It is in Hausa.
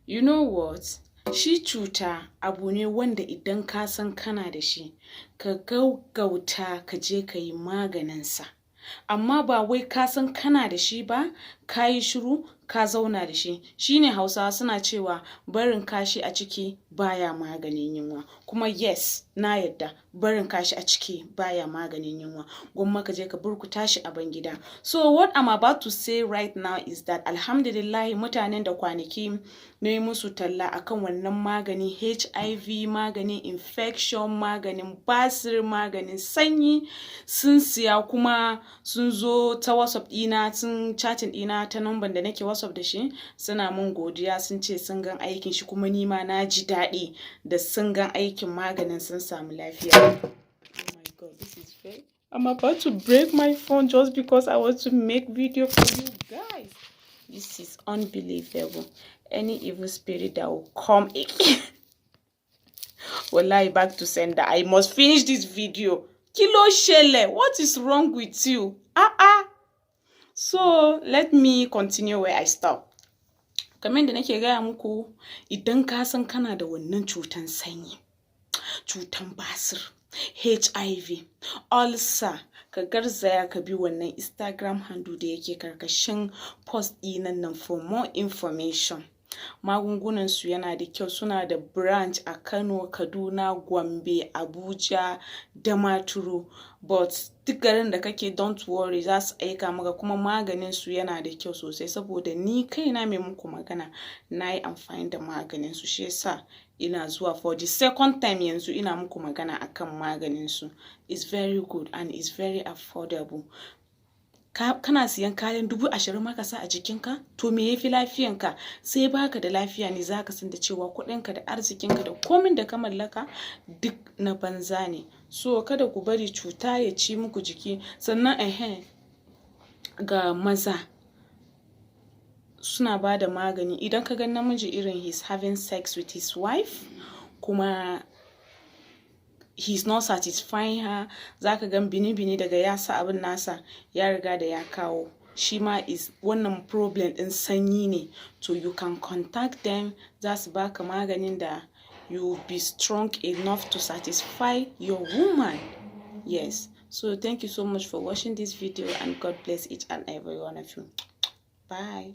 You know what? Shi cuta abu ne wanda idan ka san kana da shi, ka gaggauta ka je ka yi maganinsa. Amma ba wai ka san kana da shi ba, ka yi shiru ka zauna da shi. Shi ne Hausawa suna cewa barin kashi a ciki baya maganin yunwa. Kuma yes, na yadda barin kashi a ciki baya maganin yunwa. Gwamma ka je ka burkuta shi a bangida. So what I'm about to say right now is that, alhamdulillahi, mutanen da kwanaki na yi musu talla akan wannan maganin HIV, maganin infection, maganin basir, maganin sanyi, sun siya kuma sun zo ta WhatsApp ɗina, sun chatting ɗina ta number da nake WhatsApp da shi, suna mun godiya, sun ce sun gan aikin shi, kuma ni ma na ji daɗi da sun gan aikin maganin, sun samu lafiya. Oh my God, this is very— I'm about to break my phone just because I want to make video for you guys. This is unbelievable. Any evil spirit that will come again, wallahi, back to sender. I must finish this video. Kí ló ṣẹlẹ̀? What is wrong with you? Ah ah. So let me continue where I stop. Kamar yadda nake gaya muku, idan ka san kana da wannan cutan sanyi, cutan basir, HIV, ulcer, ka garzaya ka bi wannan Instagram handle da yake karkashin post ɗinan nan for more information. Magungunan su yana da kyau, suna da branch a Kano, Kaduna, Gombe, Abuja, Damaturu. But duk garin da kake, don't worry, za su aika maka, kuma maganin su yana da kyau sosai, saboda ni kaina mai muku magana na yi amfani da maganin su, shi yasa ina zuwa for the second time yanzu ina muku magana akan maganin su. It's very good and it's very affordable. Kana siyan kayan 20,000 ma ka sa a jikinka, to me yafi lafiyanka? Sai baka da lafiya ne zaka san da cewa kuɗinka da arzikinka da komin da ka mallaka duk na banza ne. So kada ku bari cuta ya ci muku jiki. Sannan ga maza, suna ba da magani idan ka ga namiji irin he's having sex with his wife kuma he's not satisfying her, zaka gan bini-bini daga ya sa abin nasa ya riga da ya kawo shi ma is wannan problem ɗin sanyi ne. To, you can contact them, za su baka maganin da you be strong enough to satisfy your woman. Yes, so thank you so much for watching this video and God bless each and every one of you. Bye.